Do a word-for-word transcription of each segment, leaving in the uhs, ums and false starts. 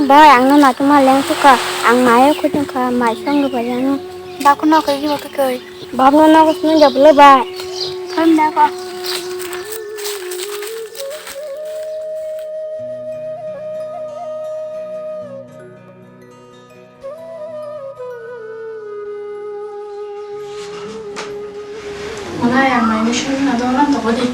Bai, ang no naitugma leng sukha. Ang mayo khutung kha, mai song rw bai ano. Ba kheno khe jibo khe koi. Bab no nogo swnam jablo bai. Thon da ko. Mana yang mai mission na dolan to godi.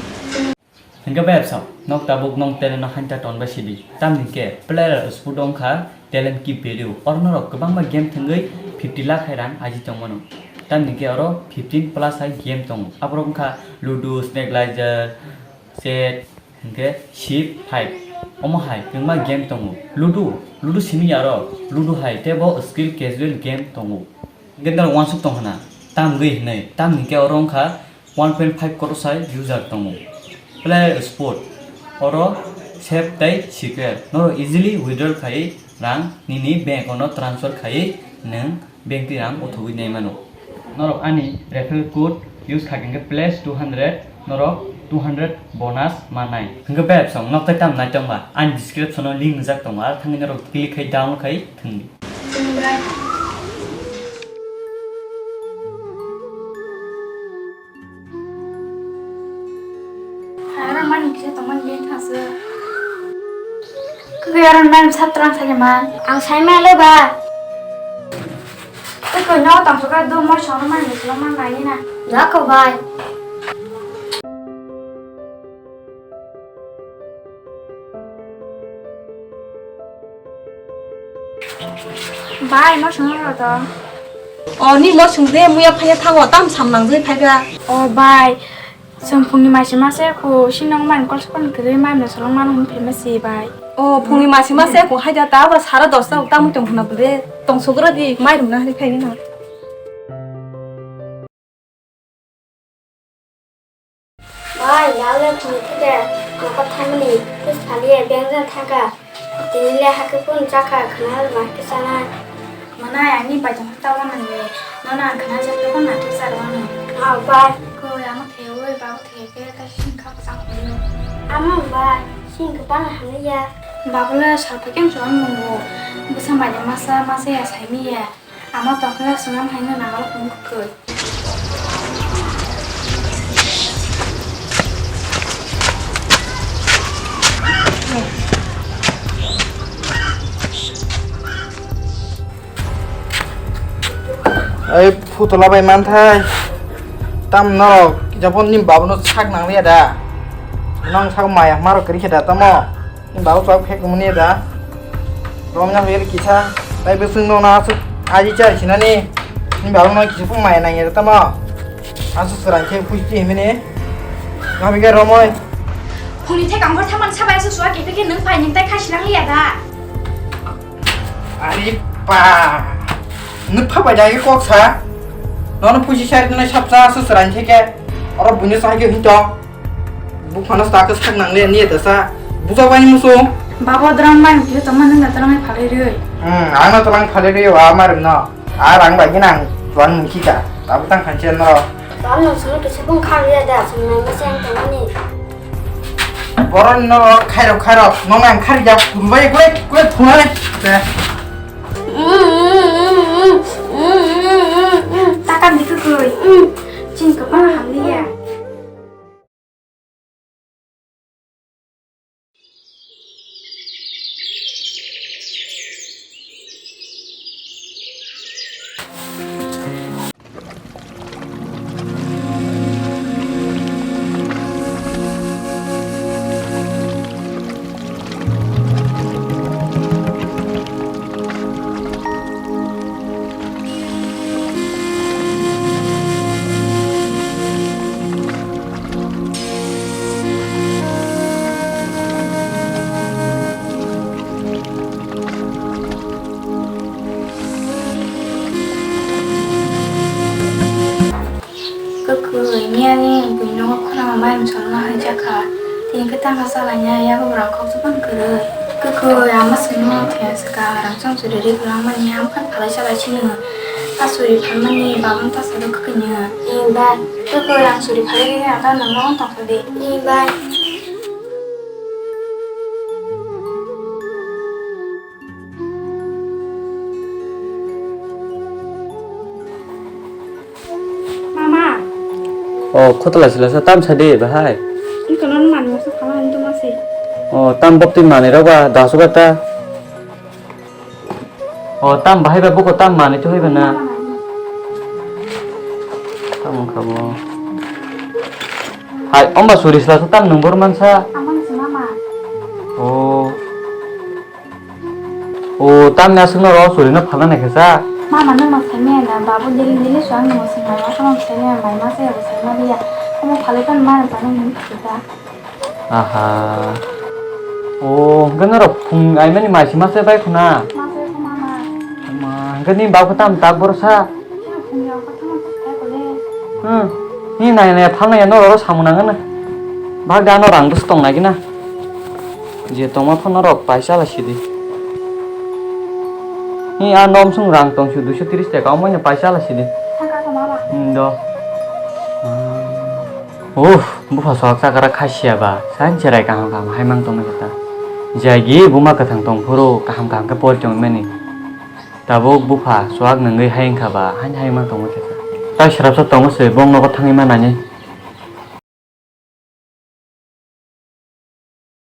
Hingke bai absang, nok tabuk nong talent no hanja ton bai sidi. Tamni ke player sport wngkha talent ki value. Oro norok kwbangma game thwngwi fifty lakh hai rang aji tongmano. Tamni ke oro fifteen plus hai game tongo. Aborok wngkha Ludo, Snake Laser, Chess, hingke Civ five. Omo hai kwbangma game tongo. Ludo, Ludo simi aro, Ludo hai tebo skill casual game tongo. Hingke norok wansuk tong hana, tamgwi hinwi, tamni ke oro wngkha one point five crore sai user tongo. Play sport, oro safe tei secure. Norok easily withdrawal khai rang nini bank ono transfer khai nwng bank twi rang uthogwi nai mano. Norok ani referral code use khai hingke plus two hundred, norok two hundred bonus manai. Hingke bai absong nok tai tam nai tongba ani description o link rijak tongo, ar thangwi norok click khai download khai thwngdi. Aro mani kisa tongmani bini thangsa. Kaya aro mani satrang sa man. Ang sai melo ba. Tei koi no tong suka do mo sono mani kisa man nai na. Jako bai. Bai, mo songno rw to. O, ni mo song de, muya phaiya thango, tam sam nang jai phaiba. O, bai, chwng phungni maisi masa ko, sinong man kol sokon kwrwi man no solong mano hwn phaima si, bai. O, phungni maisi masa ko haida ta ba sara dosta ta mui tong khna bwle, tong sogra di, mai rwna hari phaiwi no. Bai, yaule phunukhe de, nokha thamani, phus phaliye, bengjan thangkha. Tini le hakhe phone chakha, khna ma khe chanai. Manai, ani bai tongkha ta wanang le, nono ang khna jak tokon na khe char wanang. Ah, bai. Koi, amo the, oi, babo the, khe ta sing kha bwsang phunukno. Amo bai, sing khe bana hamya. Babo le salpha khe ang chuang nungo. Bwsa bai de masa, masa ya saimiya. Ama tongkha swnam haino nangalo phunuk kwrwi. Ei phutola bai manthai. Tam norok kisa phone ni babuno sak nangliya da. Nang sak maya marok kwrwi khe da tamo. Ni babu chwk phek mani da. Romna hoyar kisa. Tai bwswng no na aswk aji chai sinani. Ni babu no kisa phung maya nang ya tamo. Aswk swrang khe pusti himini. Nami ga romoi. Phungni thek ang hor thaman sabai aswk suwa khe phek khe nwng pai nwng tai kha silang liya da. Ari pa. Nwng pha bai da khe kok sa. Nono pusi sari nai sapsa aswk swrang khe khe. Oro buino sa khe hinto. Buphano sta khe sak nang le ni eta sa. Bujak bai ni musu. Babo dram bai ni tongma nang na dram phalai rwi. Hmm, ang no tlang phalai rwi o amar no. A rang bai gina ang tuan mungki ka. Tabu tang khan chen no. Babo no sunu kisa bung khang ya da sunu nang masa yang tongma ni. Boron no khairok khairok no nang khari ja kurbai kure kure thunai. Te. Taka dikhu koi. Chin ko pa hamliya. Kwkwi, miyani buino khorang bai msol ma hai jakha. Tini khe tangka chalaina yago borang kok jubang kwrwi. Kwkwi, ama swngno thwiya swkang rang chong churi ri kwlangmani, ang phar phalai chalai sino. Asuri phalmani babang tasaro kwkwi nw. Ni bai, kwkwi, ang suri phalai ri ang ta nangno tongthok di. Ni bai. O, khotla sila sa tam sa de bahai. Iko no mani masa phala han tuma se. O, tam bok twi mani rok ba dasu ba ta. O, tam bahai ba buko tam mani to haiba na. Tam wngkha bo. Hai, omba suri sila sa tam nung bor mansa. Amang si mama. O. O, tamni aswkno ro churino phalna naikha sa. Mama, nwng ma saimaya da, babu daily daily swk ang nwng swng mai ma, samung saimaya mai ma se abo saima liya. Omo phalwi phano ma rwngsa nwng hwn thikha. Aha. O, hwnkhe norok phung aimani mai se ma se bai khuna. Ma se kho mama. Ma, hwnkhe ni babu tam tak boro sa. Hmm. Ni nai nai phal nai norok samung nang na. Bak da no rang bwswk tong nai gina. Je tongma phano rok paisa la sidi. Ni a nom sung rang tong su duiso tris taka omo no paisa la sidi. Hmm, do. Uff, bupha sok chakra khasia ba. San cherai kaham kaham hai mang tong kata. Jagi buma kathang tong phuru kaham kaham ke pori tong mani. Tabuk bupha swak nungwi hai wngkha ba, haini hai wngma tongwi khe. Tai srapsa tongo se, bong nogo thangwi ma nani.